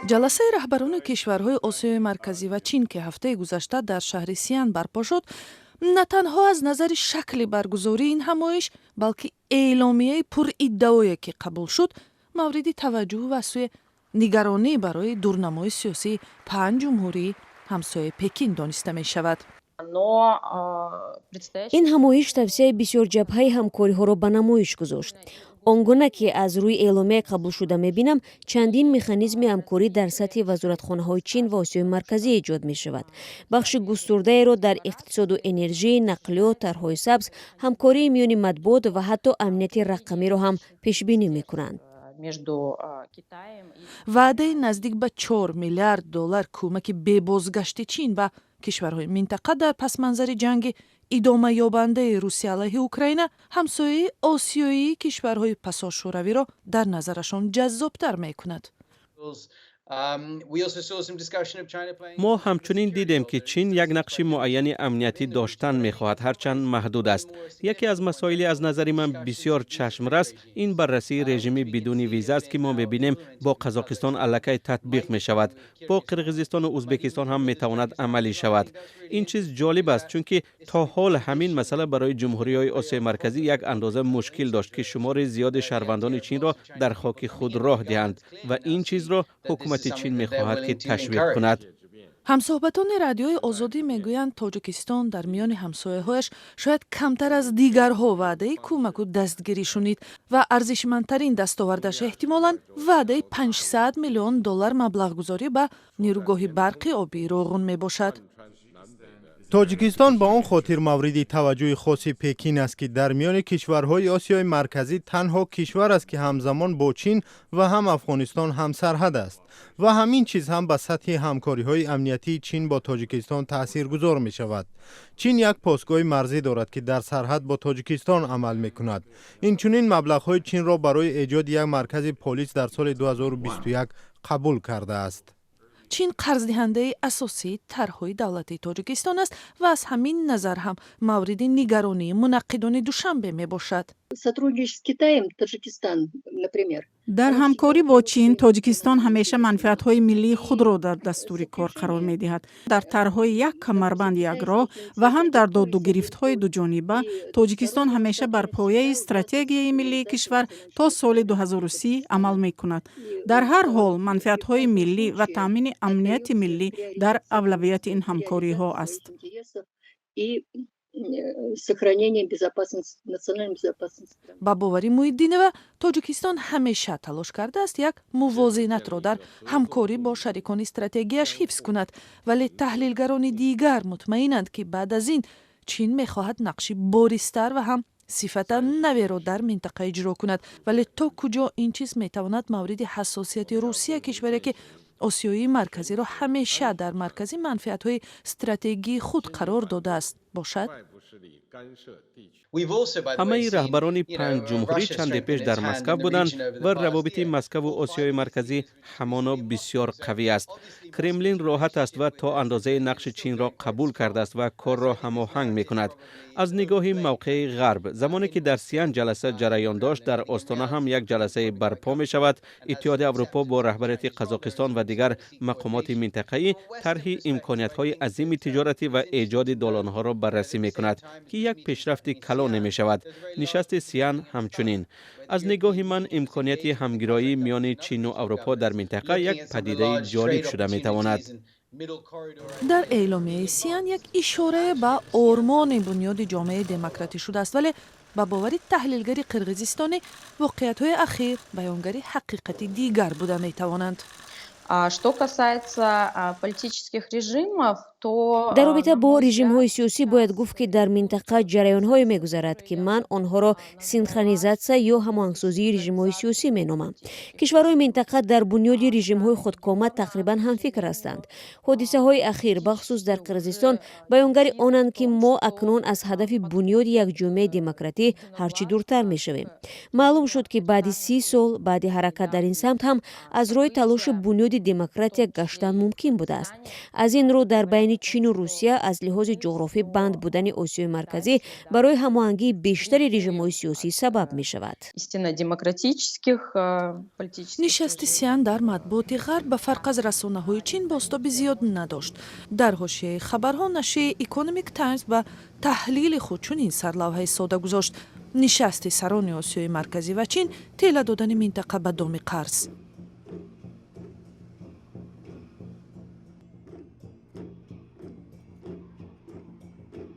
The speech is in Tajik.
Ҷаласаи раҳбарони кишварҳои Осиёи Марказӣ ва Чин, ки ҳафтаи гузашта дар шаҳри Сиан барпо шуд, на танҳо аз назари шакли баргузории ин ҳамоиш, балки эъломияи пуриддаое, ки қабул шуд, мавриди таваҷҷӯҳ ва сӯи нигаронӣ барои дурнамои сиёсии панҷ ҷумҳурии ҳамсояи Пекин дониста мешавад. Ин ҳамоиш тавсияи бисёрҷабҳаи ҳамкориҳоро ба намоиш гузошт. Он гуна ки аз рӯи эъломияи қабулшуда мебинам, чандин механизми ҳамкорӣ дар сатҳи вазоратхонаҳои Чин ва Осиёи Марказӣ эҷод мешавад. Бахши густурдаеро дар иқтисоду энержӣ, нақлиёт, тарҳҳои сабз, ҳамкории миёни матбуот ва ҳатто амнияти рақамиро ҳам пешбинӣ мекунанд. Ваъдаи наздик ба 4 миллиард доллар кӯмаки бебозгашти Чин ба кишварҳои минтақа дар пасманзари ҷанги идомаёбандаи Русия алайҳи Украина ҳамсояи осиёии кишварҳои пасошӯравиро дар назарашон ҷаззобтар мекунад. Мо ҳамчунин дидем, ки Чин як нақши муайяни амниятӣ доштан мехоҳад, ҳарчанд маҳдуд аст. Яке аз масоили аз назари ман бисёр чашмрас ин баррасии режими бидуни виза аст, ки мо мебинем, бо Қазоқистон аллакай татбиқ мешавад, бо Қирғизистону Ӯзбекистон ҳам метавонад амалӣ шавад. Ин чиз ҷолиб аст, чунки то ҳол ҳамин масъала барои ҷумҳуриҳои Осиёи Марказӣ як андоза мушкил дошт, ки шумори зиёди шаҳрвандони Чинро дар хоки худ роҳ диҳанд, ва ин чизро ҳукумати Чин мехоҳад, ки ташвиқ кунад. Ҳамсӯҳбатони Радиои Озодӣ мегӯянд, Тоҷикистон дар миёни ҳамсояҳояш шояд камтар аз дигарҳо ваъдаи кӯмаку дастгирӣ шунид ва арзишмандтарин дастовардаш эҳтимолан ваъдаи 500 миллион доллар маблағгузорӣ ба нерӯгоҳи барқи обии Роғун мебошад. Тоҷикистон ба он хотир мавриди таваҷҷӯҳи хоси Пекин аст, ки дар миёни кишварҳои Осиёи Марказӣ танҳо кишвар аст, ки ҳамзамон бо Чин ва ҳам Афғонистон ҳамсарҳад аст, ва ҳамин чиз ҳам ба сатҳи ҳамкориҳои амниятии Чин бо Тоҷикистон таъсиргузор мешавад. Чин як постгоҳи марзӣ дорад, ки дар сарҳад бо Тоҷикистон амал мекунад. Инчунин маблағҳои Чинро барои эҷоди як маркази полис дар соли 2021 қабул кардааст. Чин қарздиҳандаи асосии тарҳҳои давлатии Тоҷикистон аст ва аз ҳамин назар ҳам мавриди нигаронии мунаққидони Душанбе мебошад. Сотрудничать с Китаем Таджикистан, например. Дар ҳамкорӣ бо Чин Тоҷикистон ҳамеша манфиатҳои миллии худро дар дастури кор қарор медиҳад. Дар тарҳҳои «Як камарбанд, як роҳ» ва ҳам дар додугирифтҳои дуҷониба Тоҷикистон ҳамеша бар пояи стратегияи миллии кишвар то соли 2030 амал мекунад. Дар ҳар ҳол, манфиатҳои миллӣ ва таъмини амнияти миллӣ дар авлавияти ин ҳамкориҳо аст. И сохранение безопасности, национальной безопасности. Ба бовари Муҳиддинова, Тоҷикистон ҳамеша талош кардааст як мувозинатро дар ҳамкорӣ бо шарикони стратегияш ҳифз кунад, вале таҳлилгарони дигар мутмаинанд, ки баъд аз ин Чин мехоҳад нақши боризтар ва ҳам сифата наверо дар минтақа иҷро кунад. Вале то куҷо ин чиз метавонад мавриди ҳассосияти Русия, кишваре ки Осиёи Марказиро ҳамеша дар маркази манфиатҳои стратегии худ қарор додааст, бошад? Ҳамаи раҳбарони панҷ ҷумҳурӣ чанде пеш дар Москав буданд ва равобити Москаву Осиёи Марказӣ ҳамоно бисёр қавӣ аст. Кремлин роҳат аст ва то андозаи нақши Чинро қабул кардааст ва корро ҳамоҳанг мекунад. Аз нигоҳи мавқеи Ғарб, замоне ки дар Сиян ҷаласа ҷараён дошт, дар Остона ҳам як ҷаласае барпо мешавад. Иттиҳоди Аврупо бо раҳбарияти Қазоқистон ва дигар мақомоти минтақаӣ тарҳи имкониятҳои азими тиҷоратӣ ва эҷоди долонҳоро баррасӣ мекунад, ки як пешрафти калоне мешавад. Нишасти Сиян ҳамчунин. Аз нигоҳи ман, имконияти ҳамгироӣ миёни Чину Аврупо дар минтақа як падидаи ҷолиб шуда метавонад. Дар эъломияи Сиян як ишорае ба ормони бунёди ҷомеаи демократӣ шудааст, вале ба бовари таҳлилгари қирғизистонӣ, воқеиятҳои ахир баёнгари ҳақиқати дигар буда метавонанд. Что касается политических режимов, то Дар робита бо режимҳои сиёсӣ бояд гуфт, ки дар минтақа ҷараёнҳое мегузарад, ки ман онҳоро синхронизатсия ё ҳамоҳангсозии режимҳои сиёсӣ меномам. Кишварҳои минтақа дар бунёди режимҳои худкома тақрибан ҳамфикр ҳастанд. Ҳодисаҳои ахир, бахусус дар Қирғизистон, баёнгари онанд, ки мо акнун аз ҳадафи бунёди як ҷомеаи демократӣ ҳарчи дуртар мешавем. Маълум шуд, ки баъди 30 сол баъди ҳаракат дар ин самт ҳам аз роҳи талоши бунёди демократия гаштан мумкин будааст. Аз ин рӯ, дар байни Байни Чину Русия аз лиҳози ҷуғрофӣ банд будани Осиёи Марказӣ барои ҳамоҳангии бештари режимҳои сиёсӣ сабаб мешавад. Истинно демократических политических. Нишасти Сиан дар матбуоти Ғарб, ба фарқ аз расонаҳои Чин, бозтоби зиёд надошт. Дар ҳошияи хабарҳо нашрияи Economic Times ба таҳлили худ чунин сарлавҳаи сода гузошт: «Нишасти сарони Осиёи Марказӣ ва Чин: тела додани минтақа ба доми қарз».